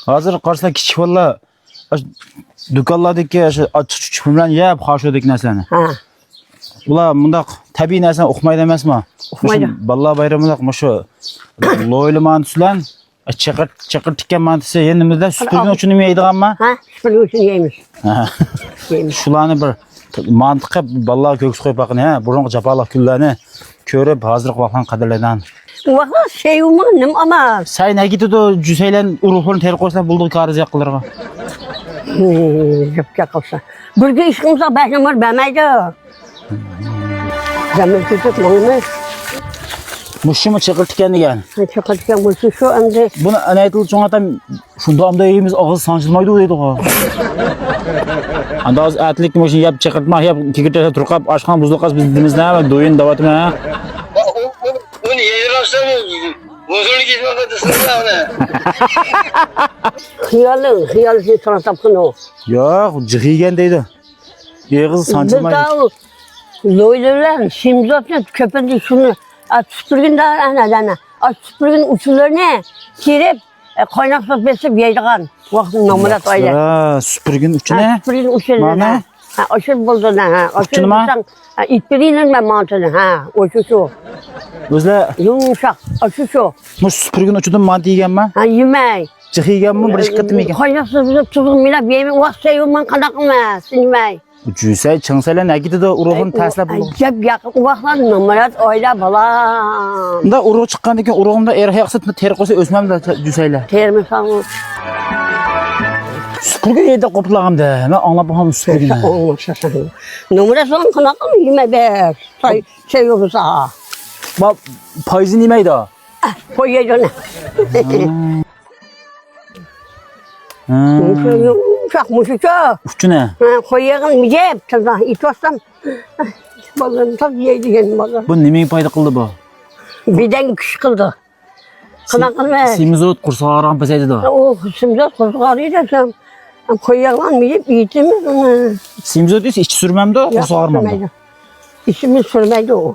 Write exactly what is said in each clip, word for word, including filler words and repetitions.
ھازىر قارىسا، كىچىك بالىلار ئاشۇ دۇكانلاردىكى ئاشۇ ئاچچىق چۈچۈك بىلەن يەپ، خاشۇدىكى نەرسىلەرنى. ھە. ئۇلار مۇنداق تەبىئىي نەرسىنى ئۇقمايدۇ ئەمەسمۇ؟ ئۇقمايدۇ. مۇشۇ بالىلار بايرىمىدا مۇشۇ لويلا مانتىسى بىلەن چېقىر، چېقىر تىككەن مانتىسى، يەنە نېمىدە، سۈپۈرگىنى ئۇچىنى يەيدىغانما؟ ھە، سۈپۈرگىنى ئۇچىنى يەيمىز. ھە. يەيمىز. شۇلارنى بىر مانتا قىلىپ، بالىلارغا كۆرگۈزۈپ قويۇپ باققىن، ھە، بۇرۇنقى جاپالىق كۈنلەرنى كۆرۈپ، ھازىرقى ۋاقىتلارنى قەدىرلەيدىغان. ئۇ ۋاقىتلار سەيۋىمۇ نېمە ئامان؟ سەي نەگە كېتىدۇ، جۈسەيلەن ئۇرۇقلىرىنى تېرىپ قويسا بولدى، كارىزى ياققىلىرىغا. ھىم، گەپكە قالسا. بىرگە ئىش قىلمىساق، بەشنى بىر بەرمەيدۇ. زەمبىل تۇتۇپ ماڭىمىز. مۇشۇمۇ چېقىر تىكەن دېگەن. ھە، چېقىر تىكەن مۇشۇ شۇ ئەمدى. بۇنى ئەنەيتىل چوڭ ئاتام شۇنداق ئەمدى يەيمىز، ئاغزى سانجىلمايدۇ دەيدىغۇ. ئەمدى ھازىر ئەتىلىكتە مۇشۇنى يەپ چېقىرتما يەپ كېكىرتەسە تۇرقاپ ئاشخانا بۇزۇلۇپ قالسا بىز دېمىز نە، دويۇن دەۋاتىمەن ھە. ئۇنى يېيىۋالسام ھۇزۇرلۇق يېتىۋالغان دېسىڭىز ئۇنى. خىيالىڭ، خىيال سېنى ساڭا تاپقىنى. ياق، جىق يېگەن دەيدۇ. ئېغىز سانجىلمايدۇ. بىز داۋۇ لويلا بىلەن سېمىزوتنى كۆپىنچە شۇنى، ئا، سۈپۈرگىنى دەۋەر، ئەنە، ئەنە. ئا، سۈپۈرگىنى ئۇچىلىرىنى تېرىپ، ئە، قايناق سۇ بېسىپ يەيدىغان ۋاقىت نامرات ئايلار. ھە، سۈپۈرگىنى ئۇچىنى؟ ھە، سۈپۈرگىنى ئۇچىلىرىنى. مانا. ھە، ئاشۇ بولدى، ھە. ئاشۇ ئۇچىنىما؟ دېسەڭ، ھە، ئېيتىپ بېرەيلىمۇ مەن مانتىنى، ھە، ئاشۇ شۇ. ئۆزلە. يۇمشاق، ئاشۇ شۇ. مۇشۇ سۈپۈرگىنى ئۇچىدىن مانتا يېگەنما؟ ھە، يېمەي. جىق يېگەنمۇ، بىر ئىككى قېتىم يېگەن. قايناق سۇ بىلەن تۇزغا مىلاپ يەيمەن، ۋاق سەي يوقمەن، قانداق قىلىمەن، سىنىمەي. جۈسەي، چىڭسەيلەن، ئەگىتىدۇ، ئۇرۇغۇم تەسلەپ بولۇڭ. ئەجەب ياق، ۋاقلار نامرات ئايلا بالا. ئۇندا ئۇرۇغ چىققاندىن كېيىن ئۇرۇغۇمدا ئېرىق ياقسا تېرىق قويسا ئۆسمەمدۇ، جۈسەيلە. تېرىمىساڭ. سۈپۈرگە يېدى قوپلىغاندا، مەن ئاڭلاپ باقمام سۈپۈرگىنى. نامرات ساڭ قانداق قىلىمەن، يېمەي بەر. سەي، سەي يوقسا. با-، پايزى نېمەيدۇ؟ قويايدۇ ئۇنى. ھە. مۇشۇ يۇمشاق، مۇشۇچە. ئۇچىنى؟ ھە، قويۇۋالغان مىجەپ، تازا ئېتىۋاتسام. بالىلىرىم تازا يەيدىغان بالىلار. بۇ نېمىگە پايدا قىلدى بۇ؟ بەدەنگە كۈچ قىلدى. قانداق قىلىمىز؟ سېمىزوت قورساق ئاغرىقنى پەسەيتىدۇ. ئۇ سېمىزوت قورساق ئاغرىيدۇ دېسەم، قويۇۋالغان مىجەپ يېتىمىز ئۇنى. سېمىزوت دېسە ئىچى سۈرمەمدۇ، قورساق ئاغرىمامدۇ؟ ياق، سۈرمەيدۇ. ئىچىمىز سۈرمەيدۇ ئۇ.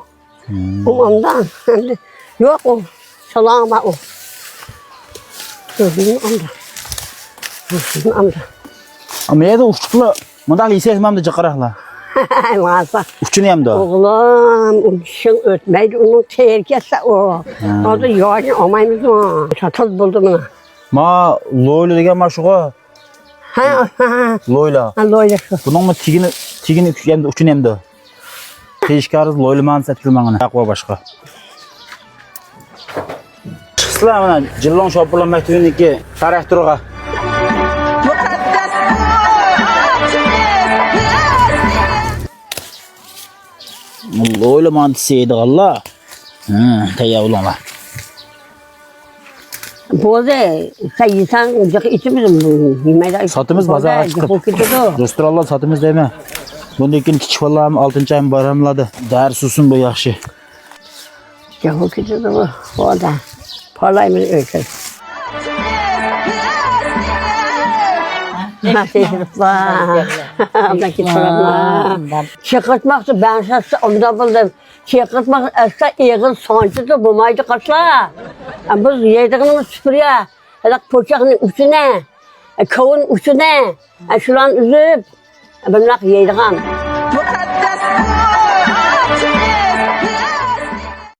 ھىم. ئۇ ئاندا ئەمدى يوق ئۇ. سالاڭ بار ئۇ. ئۆزىنى ئاندا. ئۆزىنى ئاندا. ئەمما يەردە ئۇچۇپلا مۇنداق يېسەك مامدا جىقراقلا. ماڭسا. ئۇچىنى يەمدۇ. ئوغلۇم، ئۇ چىشىڭ ئۆتمەيدۇ، ئۇنىڭ تېرى كەتسە ئۇ. ھە. ھازىر ياغنى ئالمايمىزمۇ؟ شاتال بولدى مانا. ما لويلا دېگەن ما شۇغۇ. ھە، ھە، ھە. لويلا. ھە، لويلا شۇ. بۇنىڭمۇ تېگىنى، تېگىنى ئەمدى ئۇچىنى ئەمدى. تېگىشكارىز لويلا مانتىسى ئەتكىلى ماڭىنا. ياق، بار باشقا. چىقسىلا مانا جىللوڭ شوپۇرلۇق مەكتىپىنىڭكى تىراكتورىغا. لويلا مانتىسى يەيدىغانلار. ھە، تەييار بولۇڭلار. بولدى، سەن يېسەڭ جىق ئىچىمىز، يېمەيلا. ساتىمىز بولدى، بازارغا چىقىپ. جىق بولۇپ كېتىدۇ. رېستورانلار ساتىمىز دەيمەن. بۇندىن كېيىن كىچىك بالىلارمۇ ئالتىنچى ئايمۇ باراملاردى. دەرس ئۇسۇن بۇ ياخشى. جىق بولۇپ كېتىدۇ بۇ، بولدى. پالايمىز ئۆيگە. چېقىرتماقچى بەڭشەتسە ئۇنداق بولدى. چېقىرتماق ئەستا ئېغىر سانچىدا بولمايدۇ قاسلا. بىز يەيدىغىنىمىز سۈپۈرگە، ھېلىقى پۇرچاقنى ئۈستىنى، كاۋىن ئۈستىنى، شۇلارنى ئۈزۈپ، بۇنداق يەيدىغان.